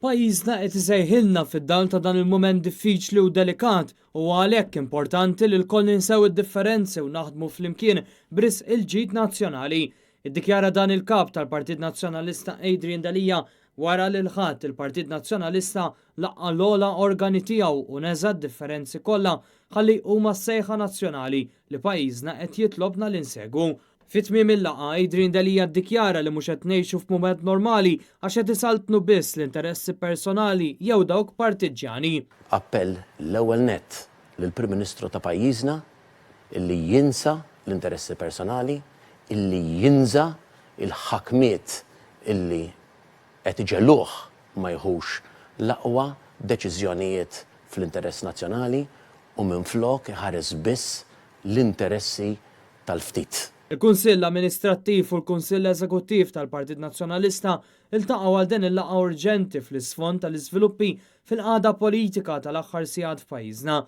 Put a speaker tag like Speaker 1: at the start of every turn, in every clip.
Speaker 1: Pajjiżna qed isejħilna fid-dawl ta' dan il-mument diffiċli u delikat u għalhekk importanti li lkoll ninsew id-differenzi u naħdmu flimkien b'risq il-ġid nazzjonali. Iddikjara dan il-Kap tal-Partit Nazzjonalista Adrian Delia wara li l-Ħadd il-Partit Nazzjonalista laqqa' l-ogħla organi tiegħu u neża' d-differenzi kollha ħalli jqum għas-sejħa nazzjonali li pajjiżna qed jitlobna li nsegwu. Fi tmiem il-laqgħa, Adrian Delia ddikjara li mhux qed ngħixu f'mument normali għax qed isaltnu biss l-interessi personali jew dawk partiġġjani.
Speaker 2: Appell l-ewwel nett lill-Prim Ministru ta' pajjiżna illi jinsa l-interessi personali, illi jinża' l-ħakmiet illi qed iġegħluh ma jieħux l-aqwa deċiżjonijiet fl-interess nazzjonali u minflok iħares biss l-interessi tal-ftit.
Speaker 1: Il-Kunsill Amministrattiv u l-Kunsill Eżekuttiv tal-Partit Nazzjonalista ltaqgħu għal din il-laqgħa urġenti fl-isfond tal-iżviluppi fil-qagħda politika tal-aħħar sigħat f'pajjiżna.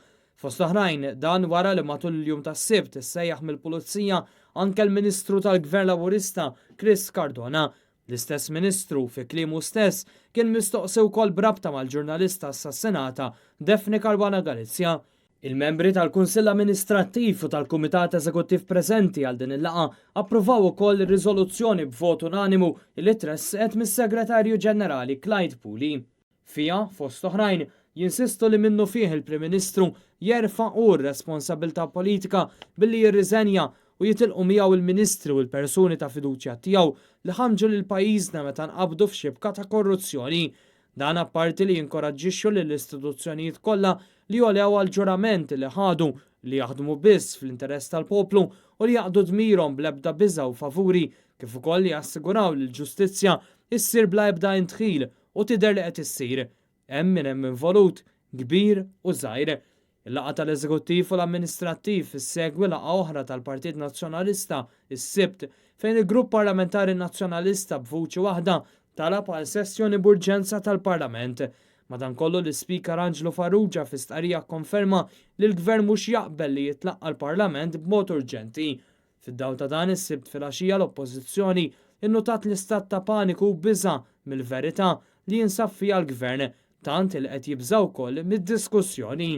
Speaker 1: Fost oħrajn, dan wara li matul il-jum tas-Sibt issejjaħ mill-Pulizija anke l-Ministru tal-Gvern Laburista Chris Cardona. L-istess Ministru, fi kliemu stess, kien mistoqsi wkoll b'rabta mal-ġurnalista assassinata Daphne Caruana Galizia. Il-membri tal-Kunsill Amministrattiv u tal-Kumitat Eżekuttiv preżenti għal din il-laqgħa approvaw ukoll riżoluzzjoni b'vot unanimu li tressqet mis-Segretarju Ġenerali Clyde Puli. Fiha, fost oħrajn, jinsistu li minnufih il-Prim Ministru jerfa' hu r-responsabbiltà politika billi jirriżenja u jitilqu miegħu l-Ministri u l-persuni ta' fiduċja tiegħu li ħammġu lil pajjiżna meta nqabdu f'xibka ta' korruzzjoni. Dan apparti li jinkoraġġixxu lill-istituzzjonijiet kollha li jogħlew għall-ġurament li ħadu li jaħdmu biss fl-interess tal-poplu u li jaqdu dmirhom bl-ebda biża' u favuri kif ukoll li jassiguraw li l-ġustizzja ssir bla ebda indħil u tidher li qed issir. Hemm min hemm involut, kbir u żgħir. Il-laqgħa tal-Eżekuttiv u l-Amministrattiv issegwi laqgħa oħra tal-Partit Nazzjonalista s-Sibt fejn il-Grupp Parlamentari Nazzjonalista b'vuċi waħda talab għal sessjoni b'urġenza tal-Parlament. Madankollu l-Ispeaker Anġlu Farrugia fi stqarrija kkonferma li l-Gvern mhux jaqbel li jitlaqqa' l-Parlament b'mod urġenti. Fid-dawl ta' dan, is-Sibt filgħaxija l-Oppożizzjoni nnutat l-istat ta' paniku u biża' mill-verità li jinsab fiha l-Gvern, tant li qed jibża' wkoll mid-diskussjoni.